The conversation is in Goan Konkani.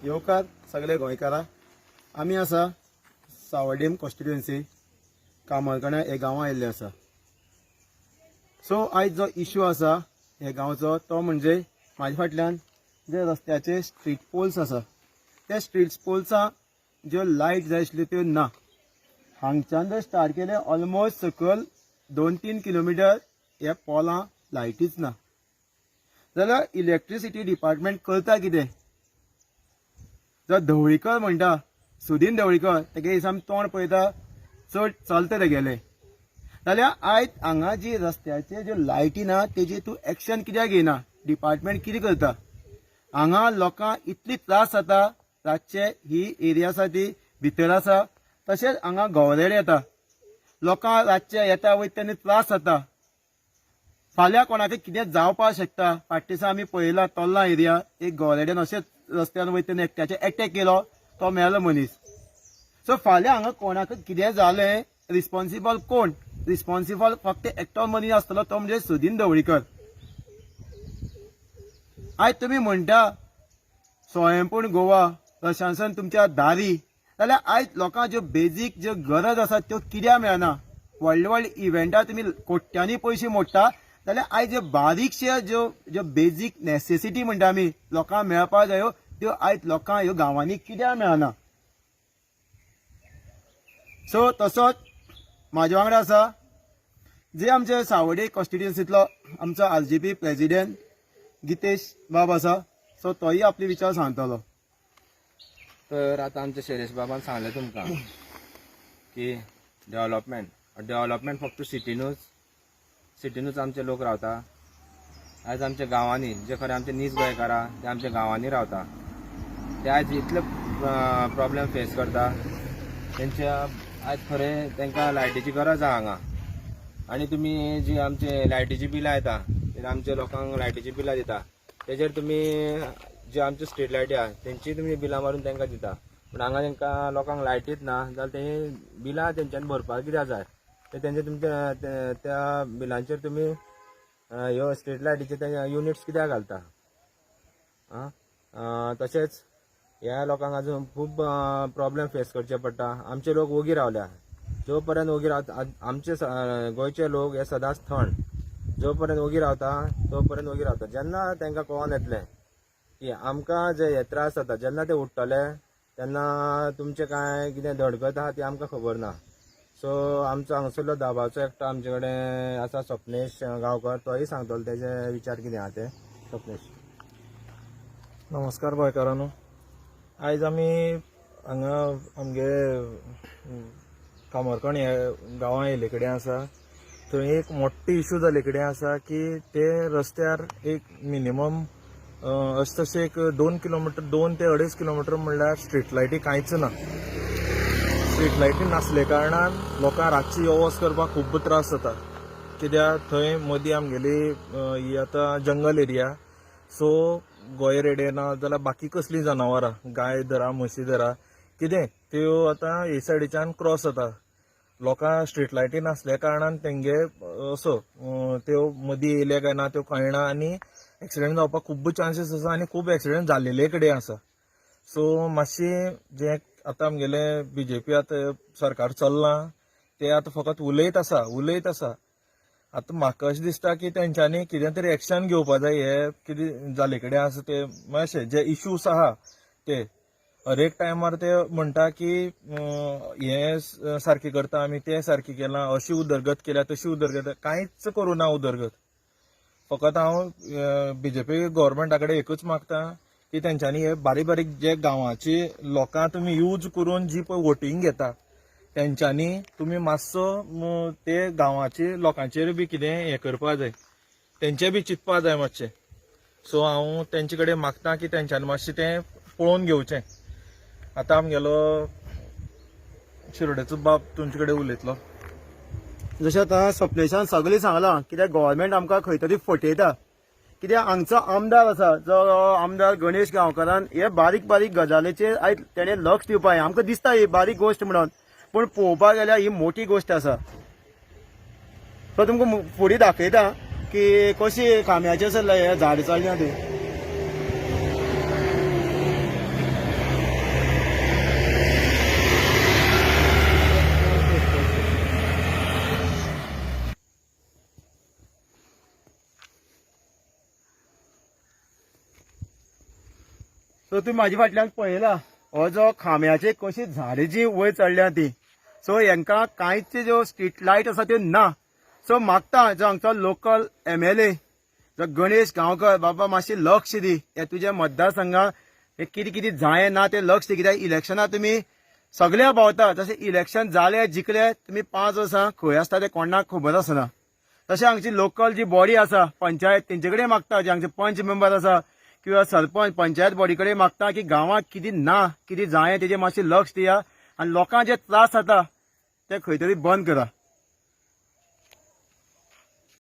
येवकार सगळे गोंयकारा. आमी आसा सावर्डीम कॉन्स्टिट्युएन्सी कामरकण्या हे गांवां आयिल्ले आसा. सो आयज जो इशू आसा हे गांवचो तो म्हणजे म्हाज्या फाटल्यान जे रस्त्याचे स्ट्रीट पोल्स आसा त्या स्ट्रीट पोल्सां ज्यो लायट जाय आशिल्ल्यो त्यो ना. हांगच्यान जर स्टार्ट केले ऑलमोस्ट सकयल 2-3 किलोमिटर हे पोलां लायटीच ना. जाल्यार इलेक्ट्रिसिटी डिपार्टमेंट करता कितें? जो धवळीकर म्हणटा सुदीन धवळीकर तेगे दिसा आमी तोंड पळयता चड चलता तेगेलें. जाल्यार आयज हांगा जी रस्त्याचेर ज्यो लायटी ना तेजी तूं एक्शन कित्याक घेयना? डिपार्टमेंट कितें करता? हांगा लोकांक इतली त्रास जाता रातचे. ही एरिया आसा ती भितर आसा, तशेंच हांगा गवरेड येता, लोकांक रातचे येता वयता तेन्ना त्रास जाता. फाल्यां कोणाकय कितें जावपाक शकता. फाटल्या दिसा आमी पळयला तोल्ला एरिया एक गोरेड्यान अशेंच रस्त्यान वयता तेन्ना एकट्याचेर एटॅक केलो, तो मेलो मनीस. सो फाल्यां हांगा कोणाक कितें जालें रिस्पॉन्सिबल कोण? रिस्पॉन्सिबल फक्त एकटो मनीस आसतलो तो म्हणजे सुदीन धवळीकर. आयज तुमी म्हणटा स्वयंपूर्ण गोवा प्रशासन तुमच्या दारी, जाल्यार आयज लोकांक ज्यो बेजीक ज्यो गरज आसा त्यो कित्याक मेळना? व्हडले व्हडले इव्हेंटाक तुमी कोट्यांनी पयशे मोडटा, जाल्यार आयज ज्यो बारीकशे ज्यो ज्यो बेजीक नॅसेसिटी म्हणटा आमी लोकांक मेळपाक जायो त्यो आयज लोकांक ह्यो गांवांनी कित्याक मेळना? सो तसोच म्हाज्या वांगडा आसा जे आमचे सावडे कॉन्स्टिट्युएन्सींतलो आमचो RGP president Gitesh बाब आसा. सो तोय आपले विचार सांगतलो. तर आतां आमच्या शैलेश बाबान सांगलें तुमकां की डेवलपमेंट डेवलपमेंट फक्त सिटीनूच आमचे लोक रावता. आयज आमच्या गांवांनी जे खरें आमचे नीज गोंयकार आहा ते आमच्या गांवांनी रावता, ते आयज इतले प्रॉब्लेम फेस करता. तेंच्या आयज खरें तांकां लायटीची गरज आहा हांगा. आनी तुमी जी आमचे लायटीची बिलां येता, आमच्या लोकांक लायटीची बिलां दिता, तेजेर तुमी जे आमचे स्ट्रीट लायटी आहा तेंची तुमी बिलां मारून तांकां दिता, पूण हांगा तांकां लोकांक लायटीच ना जाल्यार तें बिलां तेंच्यांनी भरपाक कित्याक जाय? ते तेंचे तुमच्या त्या बिलांचेर तुमी ह्यो स्ट्रीट लायटीचे ते युनिट्स कित्याक घालता? आं, तशेंच ह्या लोकांक अजून खूब प्रॉब्लेम फेस करचे पडटा. आमचे लोक ओगी रावल्या, जो पर्यंत ओगी रावता आमचे गोंयचे लोक हे सदांच थंड, जो पर्यंत ओगी रावता तो पर्यंत ओगी रावता. जेन्ना तांकां कळोन येतलें की आमकां जे हे त्रास जाता, जेन्ना ते उठ्ठले तेन्ना तुमचें कांय कितें धडगत आहा ती आमकां खबर ना. सो आमचो हांगासरलो दाबाचो एकटो आमचे कडेन आसा स्वप्नेश गांवकर, तोय सांगतलो तेजे विचार कितें आहा ते. स्वप्नेश. नमस्कार गोंयकारांनो, आयज आमी हांगा आमगे कामरकण ह्या गांवां येयल्ले कडेन आसा. थंय एक मोठी इशू जाल्ले कडेन आसा की ते रस्त्यार एक मिनिमम अशें तशें एक 2 किलोमिटर, 2 ते 2.5 किलोमिटर म्हणल्यार स्ट्रीट लायटी कांयच ना. स्ट्रीट लायटी नासले कारणान लोकांक रातची यो वच करपाक खूब त्रास जाता, कित्याक थंय मदीं आमगेली ही आतां जंगल एरिया. सो गोंय रेडे ना जाल्यार बाकी कसलीं जनावरां, गाय धरा, म्हशी धरा, कितें त्यो आतां हे सायडीच्यान क्रॉस जाता. लोकांक स्ट्रीट लायटी नासल्या कारणान तेंगे असो त्यो मदीं येयले काय ना त्यो कळना आनी एक्सिडेंट जावपाक खूब चान्सीस आसा आनी खूब एक्सिडेंट जाल्लेले कडेन आसा. सो मातशी जें आतां आमगेलें बीजेपी आतां सरकार चल्लां ते आतां फकत उलयत आसा उलयत आसा. आतां म्हाका अशें दिसता की तेंच्यांनी कितें तरी एक्शन घेवपा जाय. हे कितें जाल्ले कडेन आसा ते मातशे जे इश्यूज आहा ते हर एक टायमार ते म्हणटा की हें सारकें करता आमी, तें सारकें केलां, अशी उदरगत केल्या, तशी उदरगत, कांयच करूं ना उदरगत. फकत हांव बीजेपी गव्हर्मेंटा कडेन एकूच मागता की तेंच्यांनी हे बारीक बारीक जे गांवाची लोकांक तुमी यूज करून जी पळय वोटींग घेता तेंच्यांनी तुमी मातसो ते गांवाचे लोकांचेर बी कितें हें करपा जाय, तेंचें बी चिंतपा जाय मातशें. सो हांव तेंचे कडेन मागता की तेंच्यांनी मातशें तें पळोवन घेवचें. आतां आमगेलो शिरोड्याचो बाब तुमचे कडेन उलयतलो. जशें आतां स्वप्नेशान सगळें सांगलां कित्याक गव्हर्मेंट आमकां खंय तरी फटयता. कित्याक हांगचो आमदार आसा जो आमदार गणेश गांवकारान हे बारीक बारीक गजालीचेर आयज तेणें लक्ष दिवपाक जाय. आमकां दिसता ही बारीक गोश्ट म्हणून, पूण पळोवपाक गेल्यार ही मोठी गोश्ट आसा. सो तुमकां फुडें दाखयता की कशी खांब्याचेर झाड चडल्या ती. सो तुमी म्हाजे फाटल्यान पळयला हो जो खांब्याचे कशी झाडां जी वयर चडल्या ती. सो हेंकां कांयच ज्यो स्ट्रीट लायट आसा त्यो ना. सो मागता जो हांगचो लोकल एमएलए जो गणेश गांवकर, बाबा मातशें लक्ष दी हे तुज्या मतदारसंघात हे कितें कितें जाय ना ते लक्ष दी, कित्याक इलेक्शनां तुमी सगल्या भोंवता, जशें इलेक्शन जालें जिखले तुमी 5 वर्सां खंय आसता ते कोणाक खबर आसना. तशें हांगची लोकल जी बॉडी आसा पंचायत तेंचे कडेन मागता, जे हांगचे पंच मेंबर आसा किंवा सरपंच पंचायत बॉडी कडेन मागता की गांवांत कितें ना कितें जाय तेजें मातशें लक्ष दिया आनी लोकांक जे त्रास जाता ते खंय तरी बंद करा.